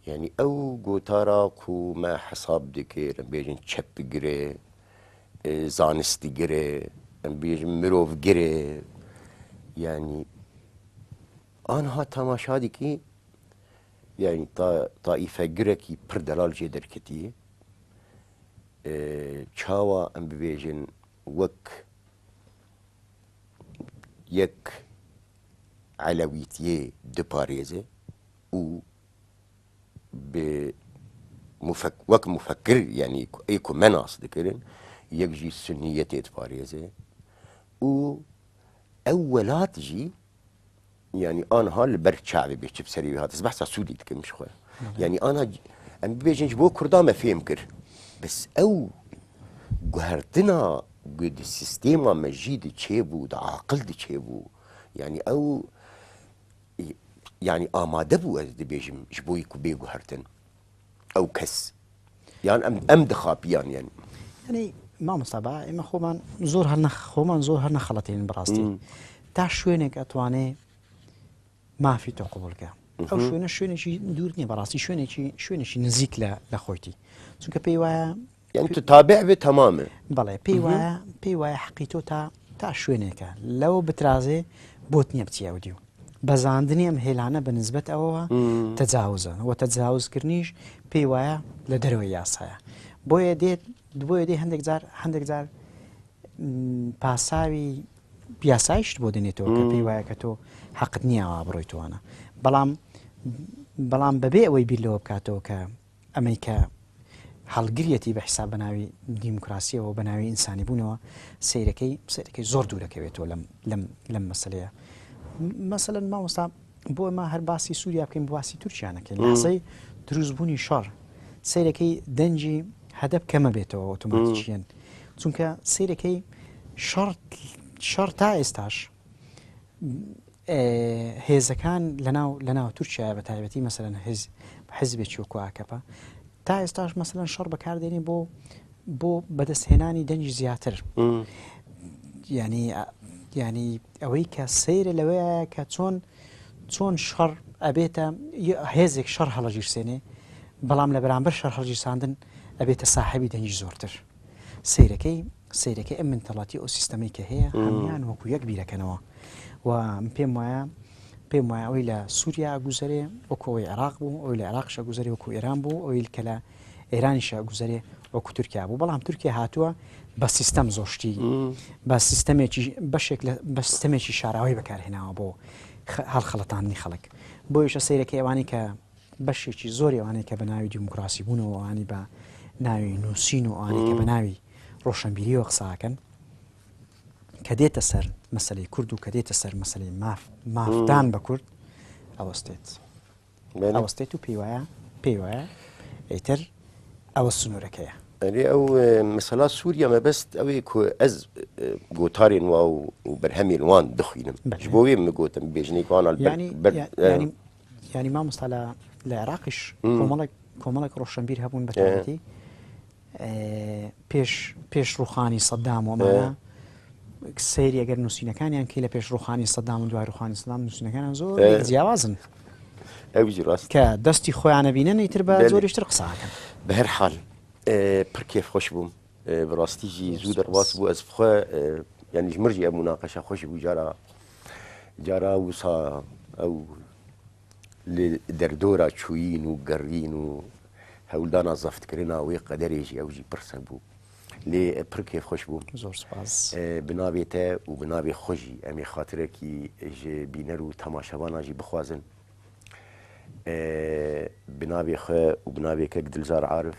yanî ew gotara ku me hesab dikir, em bêjin çepgir e, e, zanistgir e, em bêjin mirovgir e, yanî anha temaşa dikî, yanî ta-, taîfegirekî pir delal jê derketiye. E, çawa em bibêjin wek yek elewîtiyê diparêze û bi mufek-, wek mufekir, yanî ê ku me nas dikirin, yek jî sunniyetê diparêze û ew welat jî Yanî anha li ber çavê bê çi bi serê wî hat. Ez behsa Sûrî dikim ji xwe. Hı hı. Yanî anha c-, em bibêjin ji bo Kurda me fêm kir. Bes ew guhertina ku di sîstêma me jî diçêbû, di aqil diçêbû. Yanî ew, yanî amade bû, ez dibêjim, ji bo ku bê guhertin. Ew kes. Yan em, em dixapiyan yani. Yanî mamosta ba, ئێمە خۆمان زۆر هەر نەخ-، خۆمان زۆر هەر نەخەڵەتێنین بەڕاستی. Hmm. تا شوێنێک ئەتوانێ مافی تۆ قبول کە. ئەو Mhm. شوێنە شوێنێکی دوور نییە بەڕاستی، شوێنێکی، شوێنێکی نزیک لە، لە خۆیتی. چونکە پێی وایە یعنی تو تابع بێ تەمامە. بەڵێ، پێی Mhm. وایە، پێی وایە حەقی تۆ تا، تا شوێنێکە. لەوە بترازێ بۆت نییە بچیە ئەو دیو. بەزاندنی ئەم هێلانە بە نسبەت ئەوەوە Mm. تەجاوزە. و تەجاوزکردنیش پێی وایە لە دەرەوەی یاسایە. بۆیە دێت، بۆیە دێ هەندێک جار، هەندێک جار، م، پاساوی یاسایشت بۆ دێنێتەوە کە Mm. پێی وایە کە تۆ حەقت نییە ئەوە بڕۆیتەوانە. بەڵام، بەڵام بەبێ ئەوەی بیر لەوە بکاتەوە کە ئەمەی کە هەڵگریەتی بە حیساب بە ناوی دیموکراسیەوە، بە ناوی ئینسانی بوونەوە، سیرەکەی، سیرەکەی زۆر دوورەکەوێتەوە لەم، لەم، لەم مەسلەیە. م-، مەسەلەن مامۆستا، بۆ ئێمە هەر باسی سووریا بکەین، باسی تورکیا نەکەین. Mm. لەحزەی دروستبوونی شەڕ، سیرەکەی دەنجی هەدەپ کەمە بێتەوە ئۆتۆماتیکیەن. Mm. چونکە سیرەکەی شەڕ، شەڕ تا ئێستاش، ئێ، هێزەکان لەناو، لەناو تورکیایە بە تایبەتی، مەسەلەن هێز-، حیزبێکی وەکو ئاکەپە، تا ئێستاش مەسەلەن شەڕ بەکاردێنێ بۆ، بۆ بەدەستهێنانی دەنگی زیاتر. Mm. یعنی، یعنی ئەوەی کە سەیرە لەوەیە کە چۆن، چۆن شەڕ ئەبێتە، یە-، هێزێک شەڕ هەڵەگیرسێنێ، بەڵام لە بەرامبەر شەڕ هەڵگیرساندن ئەبێتە ساحەبی دەنگی زۆرتر. سەیرەکەی، سەیرەکەی ئەم منتەڵاتی ئەو سیستەمەی کە هەیە، Mm. هەمویان وەکو یەک بیرەکەنەوە. و پێم وایە، پێم وایە ئەوەی لە سووریا گوزەرێ وەکو ئەوەی عێراق بوو، ئەوەی لە عێراقشە گوزەرێ وەکو ئێران بوو، ئەوەی کە لە ئێرانیشە گوزەرێ وەکو تورکیا بوو. بەڵام تورکیا هاتووە بە سیستەم زۆشتی، Mm. بە سیستەمێکی، بەشێک لە، بە سیستەمێکی شاراوی بەکارهێناوە بۆ خ-، هەڵخەڵەتاندنی خەڵک. بۆیشە سەیرەکەی ئەوانەی کە بەشێکی زۆری ئەوانەی کە بە ناوی دیموکراسی بوون و ئەوانی بە ناوی نووسین و ئەوانەی کە بە ناوی ڕۆشنبیریەوە قساکەن، کە دێتە سەر مەسلەی کورد و کە دێتە سەر مەسلەی ماف، مافدان بە کورد، ئەوەستێت. ئەوەستێت و پێی وایە، پێی وایە ئیتر ئەوە سنوورەکەیە. ئەرێ، ئەو مەسەلا سووریا مەبەست ئەوەیە کو ئەز گۆتارێن وا و بەرهەمێن وان دخوینم. Ji bo wê min gotin bêjinê ku ana li ber. ینی مامۆستا لە عێراقیش کۆمەڵێک کۆمەڵێک ڕۆشنبیر هەبوون بە تایبەتی پێش پێش ڕوخانی سەدام و ئەمانە. سەیری ئەگەر نووسینەکانیان کەی لە پێش ڕوخانی سەدام و دوای ڕوخانی سەدام نووسینەکانیان زۆر جیاوازن. ئەویش ڕاست. کە دەستی خۆیان ئەبینن ئیتر بە زۆریشتر قساکەن. بە هەر حال پڕ کێف خۆش بووم. بڕاستی ژی زوو دەرباس بوو. ئەز بخوا یانی ji mir jî ev munaqeşa xweş bû. Cara cara wisa ew li derdora çûyîn û gerîn û hewldana zeftkirina wê qederê jî ew jî pir sek bû. Lê pir kêfxweş bûm. Zor spas. Bi navê te û bi navê xwe jî em ê xatirekî ji bîner û temaşevanan jî bixwazin. Bi navê xwe û bi navê kek Dilzar Arif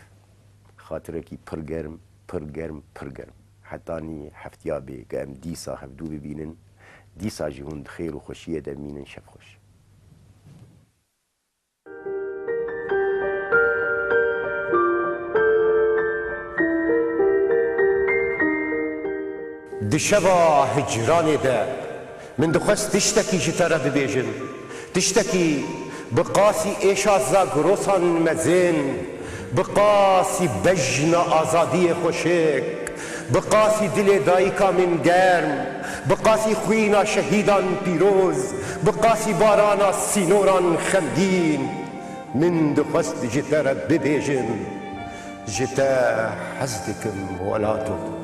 xatirekî pir germ, pir germ, pir germ. Hetanî heftiya bê ke em dîsa hevdû bibînin, dîsa jî hûn di xêr û xweşiyê de bimînin. Şev xweş. Di şeva hicranê de min dixwest tiştekî ji te re bibêjim, tiştekî bi qasî êşa zagrosan mezin, bi qasî bejna azadiyê xweşik, bi qasî dilê dayika min germ, bi qasî xwîna şehîdan pîroz, bi qasî barana sînoran xemgîn, min dixwest ji te re bibêjim, ji te hez dikim welato.